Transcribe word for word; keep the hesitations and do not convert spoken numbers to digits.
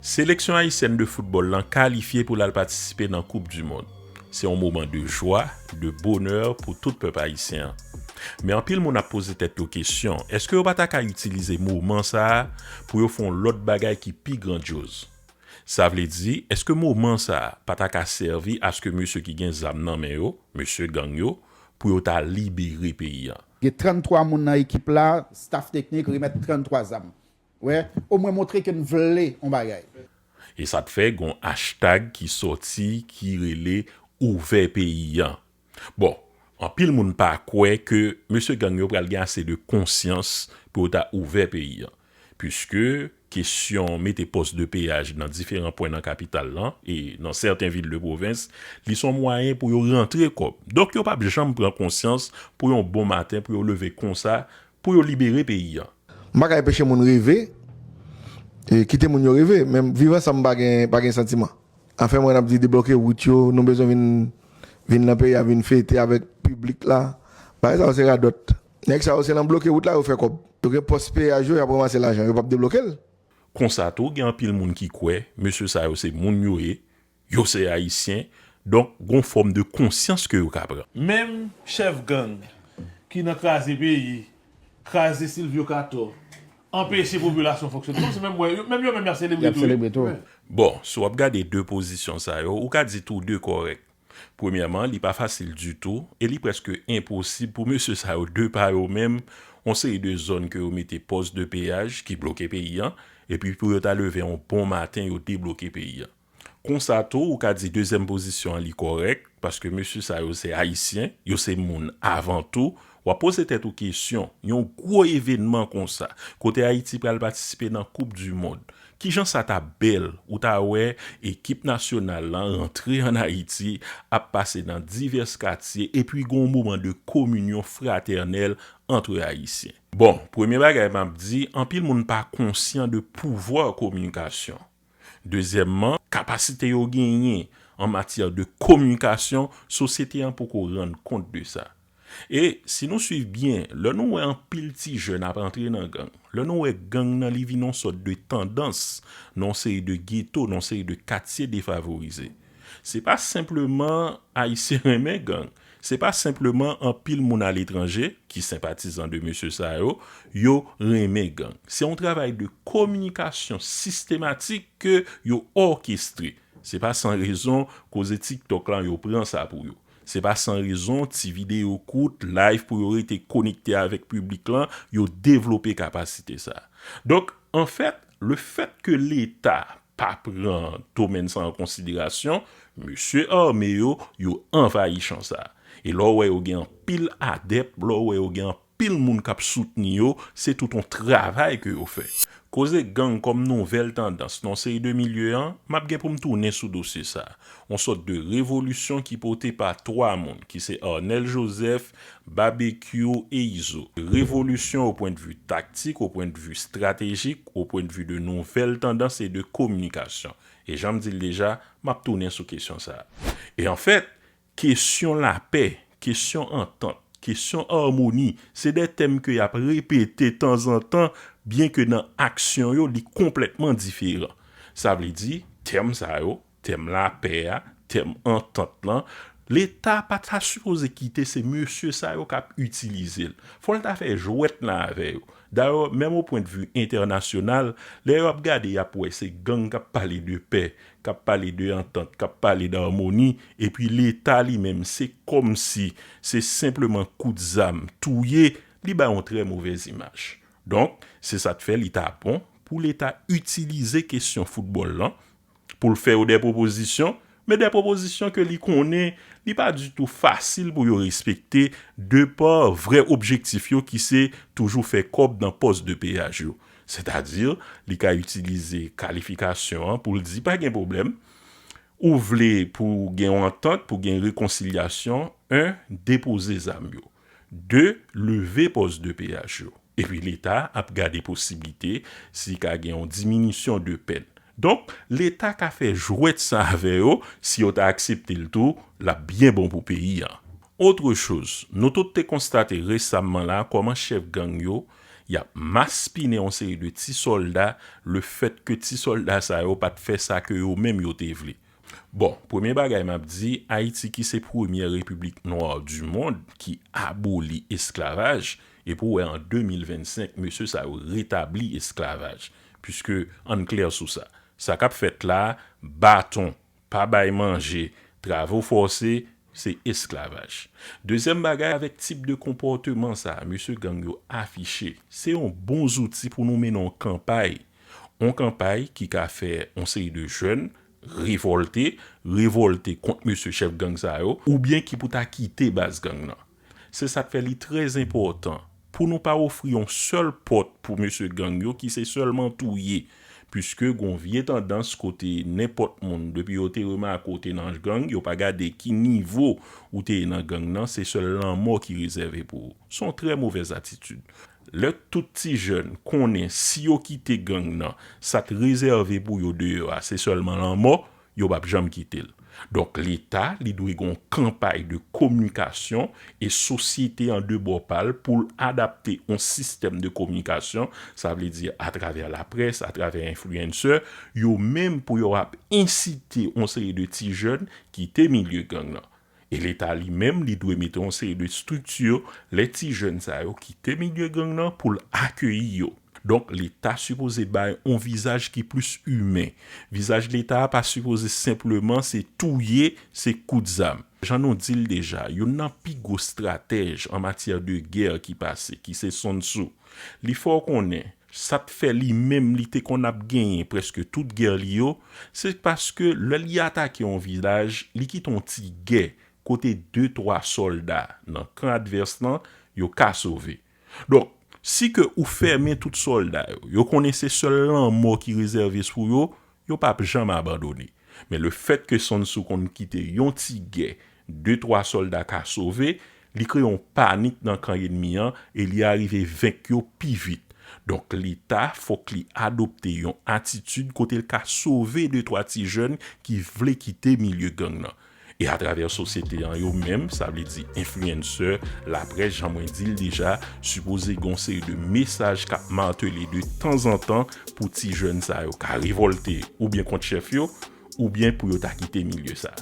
Seleksyon ayisyèn de foutbòl lan kalifye pou l al patisipe nan Koup di Mond. Se yon moman de jwa, de bonè pou tout pèp ayisyen an. Men anpil moun ap poze tèt yo kesyon, èske yo pa ta ka itilize moman sa a pou yo fè yon lòt bagay ki pi grandyoz? Sa vle di, èske moman sa a pa ta ka sèvi aske mesye ki gen zam nan men yo, mesye gang yo, pou yo ta libere peyi an? Gen tranntwa moun nan ekip la, staff teknik remèt tranntwa zam. Wè, omwen montre ke n vle yon bagay. E sa t fè gon hashtag ki sòti ki rele ouvè peyi an. Bon, anpil moun pa kwè ke mesye gang yo pral gen ase de konsyans pou yo ta ouvè peyi an. Piske kesyon mete pòs de peyaj nan diferan pwen nan kapital lan e nan sèten vil de pwovens, li se yon mwayen pou yo rantre kòb. Donk yo p ap janm pran konsyans pou yon bon maten, pou yo leve konsa, pou yo libere peyi an. M pa ka enpeche moun reve, e kite moun yo reve, men viv ansanm pa gen, pa gen santiman. Anfen, mwen ap di debloke wout yo, nou bezwen vin, vin nan peyi a, vin fete avèk piblik la. Bagay sa yo se radòt. Nèg sa yo se nan bloke wout la yo fè kòb. Yo gen pòs peyaj yo, y ap ranmase lajan, yo p ap debloke l. Konsa tou, gen anpil moun ki kwè mesye sa yo se moun yo ye, yo se ayisyen, donk gon fòm de konsyans ke yo ka pran. Menm chèf gang ki nan kraze peyi, kraze Silvio Cator, anpeche popilasyon fonksyone. Kòmsi menm, wè, yo, menm yo menm y ap selebre tou. Bon, si w ap gade de pozisyon sa yo, ou ka di tou de kòrèk. Premyèman, li pa fasil ditou e li prèske enposib pou mesye sa yo de pa yo menm, yon seri de zòn ke yo mete pòs de peyaj ki bloke peyi an, epi pou yo ta leve yon bon maten, yo debloke peyi an. Konsa tou, ou ka di dezyèm pozisyon an li kòrèk, paske mesye sa yo se ayisyen, yo se moun avan tou. W ap poze tèt ou kesyon, yon gwo evènman konsa, kote Ayiti pral patisipe nan Koup di Mond, kijan sa t ap bèl ou ta wè ekip nasyonal lan rantre ann Ayiti, ap pase nan divès katye, epi gon moman de kominyon fratènèl antre Ayisyen? Bon, premye bagay m ap di, anpil moun pa konsyan de pouvwa kominikasyon. Dezyèmman, kapasite yo genyen an matyè de kominikasyon, sosyete an poko rann kont de sa. E si nou swiv byen, lè nou wè anpil ti jèn ap antre nan gang, lè nou wè gang nan li vin yon sòt de tandans nan yon seri de geto, nan yon seri de katye defavorize, se pa senpleman Ayisyen renmen gang, se pa senpleman anpil moun aletranje ki senpatizan de mesye sa yo, yo renmen gang. Se yon travay de kominikasyon sistematik ke yo òkestre. Se pa san rezon koze TikTok lan yo pran sa pou yo. Se pa san rezon ti videyo kout, live pou yo rete konekte avèk piblik lan, yo devlope kapasite sa. Donk, anfèt, lefèt ke Leta pa pran domèn sa an konsiderasyon, mesye ame yo, yo anvayi chan sa. E lè w wè yo gen anpil adèp, lè w wè yo gen anpil moun k ap soutni yo, se tout yon travay ke yo fè. Koze gang kòm nouvèl tandans nan yon seri de milye an, m ap gen pou m tounen sou dosye sa. Yon sòt de revolisyon ki pote pa twa moun, ki se Arnel Joseph, Babekyou e Izo. Revolisyon o pwendvi taktik, o pwendvi estratejik, o pwendvi de nouvèl tandans e de kominikasyon. E jan m di l deja, m ap tounen sou kesyon sa a. E anfèt, kesyon lapè, kesyon antant, kesyon amoni, se de tèm ke y ap repete tanzantan, byenke nan aksyon yo, li konplètman diferan. Sa vle di, tèm sa yo, tèm lapè a, tèm antant lan, Leta pa ta sipoze kite se mesye sa yo k ap itilize l. Fò l ta fè jwèt lan avè yo. Dayè, menm o pwendvi entènasyonal, lè y ap gade, y ap wè se gang k ap pale de pè, k ap pale de antant, k ap pale de amoni, epi Leta li menm, se kòmsi se senpleman kout zam, touye, li bay yon trè movèz imaj. Donk, se sa k fè li ta bon pou Leta itilize kesyon foutbòl lan, pou l fè yo de pwopozisyon, men de pwopozisyon ke li konnen li pa ditou fasil pou yo respekte, de pa vrè objektif yo ki se toujou fè kòb nan pòs de peyaj yo. Sètadi, li ka itilize kalifikasyon an pou l di pa gen pwoblèm, ou vle pou gen yon antant, pou gen rekonsilyasyon, en, depoze zam yo. De, leve pòs de peyaj yo. Epi Leta ap gade posiblite si ka gen yon diminisyon de pèn. Donk, Leta ka fè jwèt sa avè yo, si yo ta aksepte l tou, l ap byen bon pou peyi an. Autre chose, nou tout te konstate resamman la kòman chèf gang yo, y ap maspinen yon seri de ti sòlda, lefètke ti sòlda sa yo pa t fè sa ke yo menm yo te vle. Bon, premye bagay m ap di, Ayiti ki se premyè repiblik nwa di mond ki aboli esklavaj, e pou wè an de mil vennsenk, mesye sa yo retabli esklavaj. Piske, ann klè sou sa, sa k ap fèt la, baton, pa bay manje, travo fòse, se esklavaj. Dezyèm bagay, avèk tip de konpòteman sa a mesye gang yo afiche, se yon bon zouti pou nou mennen yon kanpay. Yon kanpay ki ka fè yon seri de jèn revòlte, revòlte kont mesye chèf gang sa yo, oubyen ki pou ta kite baz gang nan. Se sa k fè li trè enpòtan pou nou pa ofri yon sèl pòt pou mesye gang yo ki se sèlman touye, piske gon vye tandans kote nenpòt moun, depi yo te remake w te nan gang, yo pa gade ki nivo ou te ye nan gang nan, se sèl lanmò ki rezève pou ou. Se yon trè movèz atitid. Lè tout ti jèn konnen si yo kite gang nan, sa t rezève pou yo deyò a, se sèlman lanmò, yo p ap janm kite l. Donk, Leta, li dwe gen yon kanpay de kominikasyon e sosyete an de bò pa l pou l adapte yon sistèm de kominikasyon, sa vle di atravè laprès, atravè enfliyansè, yo menm pou yo ap ensite yon seri de ti jèn kite milye gang nan. E Leta li menm, li dwe mete yon seri de estrikti, lè ti jèn sa yo kite milye gang nan pou l akeyi yo. Donk, Leta sipoze bay yon vizaj ki plis imen. Vizaj Leta a pa sipoze senpleman se touye, se kout zam. Jan nou di l deja, youn nan pi gwo estratèj an matyè de gè ki pase, ki se Sun Tzu, li fè w konnen, sa t fè li menm li te konn ap genyen prèske tout gè li yo, se paske lè li atake yon vilaj, li kite yon ti gè kote de, twa sòlda nan kan advès lan, yo ka sove. Donk, si ke ou fèmen tout sòlda yo, yo konnen se sèl lanmò ki rezève pou yo, yo p ap janm abandone. Men lefètke Sun Tzu konn kite yon ti gè, de, twa sòlda ka sove, li kreye yon panik nan kan ènmi an e li arive venk yo pi vit. Donk, Leta fòk li adopte yon atitid kote l ka sove de, twa ti jèn ki vle kite milye gang nan. E atravè sosyete an yo menm, sa vle di enfliyansè, laprès, jan mwen di l deja, sipoze gen yon seri de mesaj k ap matele de tanzantan pou ti jèn sa yo ka revòlte oubyen kont chèf yo, oubyen pou yo ta kite milye sa.